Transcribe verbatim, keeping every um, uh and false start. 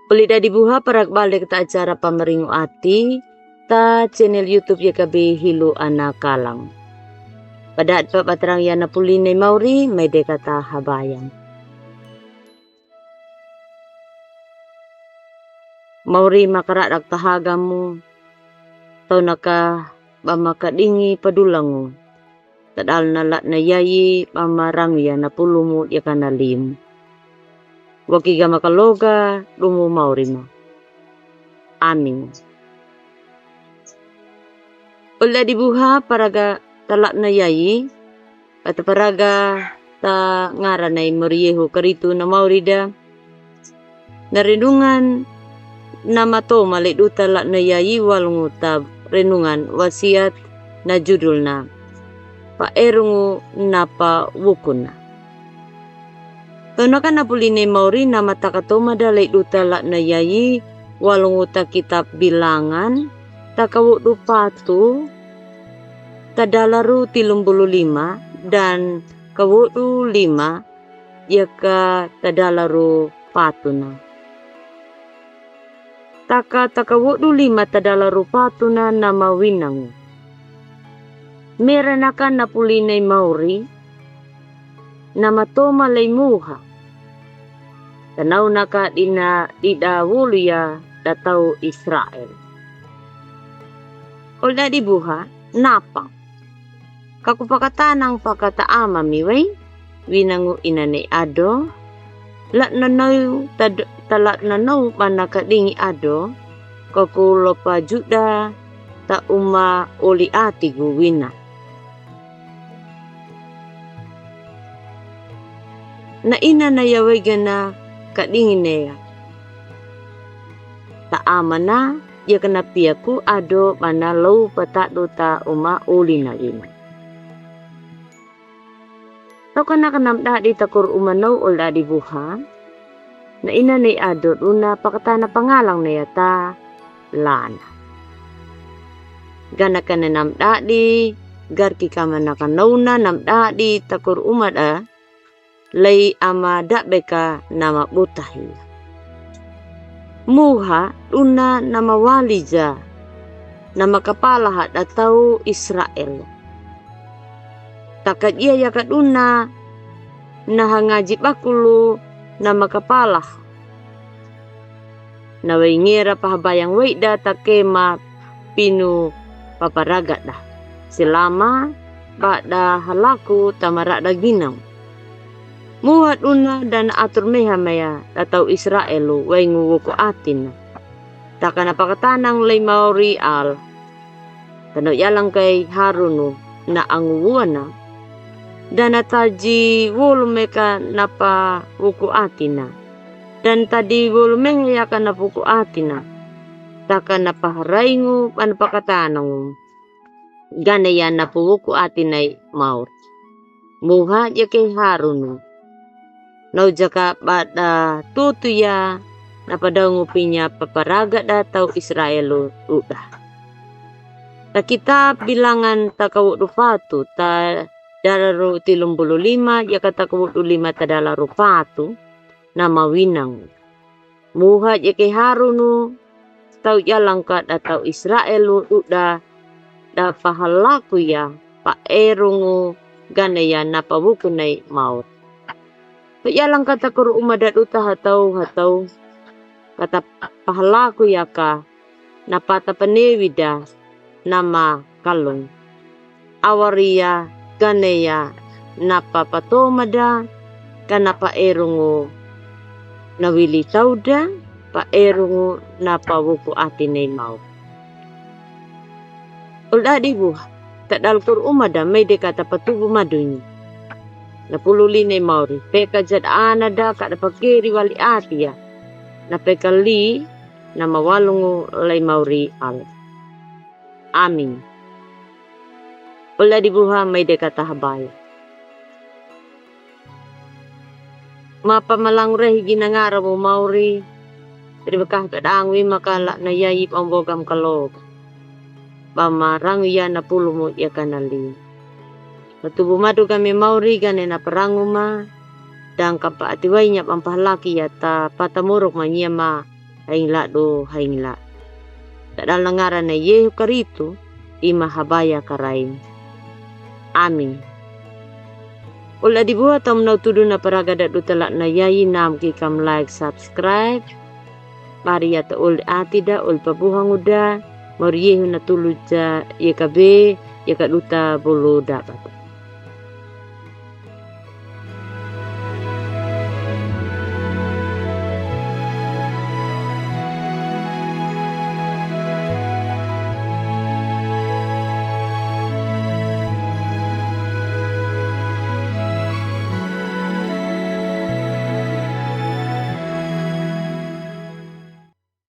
Oli dadi buha, paraga bale kita acara pamaringu ati ta channel YouTube YKB Hilo Ana Kalang. Pada adpa batarang ya na puli nei mauri, mai de kata habayang. Mauri makaradak tahaga mu, tau naka ba makadingi padulangu. Tadal na lat na yayi ba marangu ya na pulumu ya kana limu. Waki gama kaloga dumu mauri ma. Amin. Oli dadi buha, paraga ta lat na yayi, ba ta paraga ta ngara nei Mori Yehu Karitu na mauri da. Na renungan na matoma lei duta lat na yayi walungu ta renungan wasiat na judulna Paerungu na pawukuna. Tau naka na puli nei mauri na mataka toma da lei duta lat na yayi walungu ta kitab Bilangan, ta kawodu patu, tadalaru tilumbulu lima, dan kawodu lima, ya ka tadalaru patuna. Taka ta kawodu lima tadalaru patuna na mawinangu. Mera naka na puli nei mauri, na matoma lei muha. Tanau naka dina dida wolu ya da tau Israel. Oli dadi buha, napa? Ka ku pakatanang pakata amami wai, winangu ina nei ado. Lat na nau ta, ta lat na nau ba na kadingi ado, ka ku lopa Juda ta uma oli atigu wina. Na ina na ya wai gana kadingi neya. Ta amana, ya kana piaku ado ba na lou patadu ta uma oli na wina. Tau kana ka namdadi ta kor uma nau oli dadi buha. Na ina nei ado duna pakatana pangalang neya ta lana. Gana kana namdadi, garki kama na kanauna namdadi ta kor uma da, lei ama dabe ka nama butahi. Muha duna nama wali ja, nama kapalaha da tau Israel. Taka dia ya ka duna na hangaji bakulu nama kapalaha. Na wai ngera pahabayang wai da ta kema pinu paparagada. Silama bada halaku ta marada ginau. Muha duna da na atur meha maya da tau Israel waingu woku atina. Taka na pakatanang lei mauri al. Tano yalang kai Harunu na angu wana. Da na taji wolu meka na pawoku atina. Da na taji wolu meha ya ka na pawoku atina. Taka na paharaingu ba na pakatanangu. Gane ya na pawoku atina i mauri. Muha ya ke Harunu. Nau jaka bada tutu ya na padaungu pinya paparagada tau Israel uda. Ta kitab Bilangan ta kawodu patu ta dalaru tilumbulu lima ya ka ta kawodu lima ta dalaru patu na mawinangu. Muha ya ke Harunu, tau yalang ka da tau Israel uda, da pahalaku ya paerungu gane ya na pawoku nei mauri. Tau yalang ka ta kor uma da duta hatau hatau, ka ta pahalaku ya ka na pata panewi da nama kalung. Awari ya gane ya na papatoma da ka na paerungu na wili tau da, paerungu na pawoku atina i mauri. Oli dadi buha, ta dal kor uma da mai de kata patubu maduni. Na pulu li nei mauri, peka jad ana da ka da pakeri wali ati ya. Na peka li na mawalungu lei mauri al. Amin. Oli dadi buha mai de kata habaya. Mapamalangu rehi gina ngara mu mauri. Terima kasih ka dangu i maka lat na yayi ba mboga mkaloga. Ba marangu ya na pulumu ya ka na li. Patubu madu kami mauri gane na parangu ma. Dang kapa ati wai nya ba mpahalaki ya ta pata muruk ma nya ma. haingla do haingla. Tadal na ngaran Yehu Karitu, i mahabaya karain. Amin. Ol adibuha, tamu na utudu na paraga da duta la'na yayi, nam ki kam like, subscribe. Bari yata ol ati da, ol pabuha nguda, mori Yehu na tulu ja, yeka be, yeka duta bolo da batu.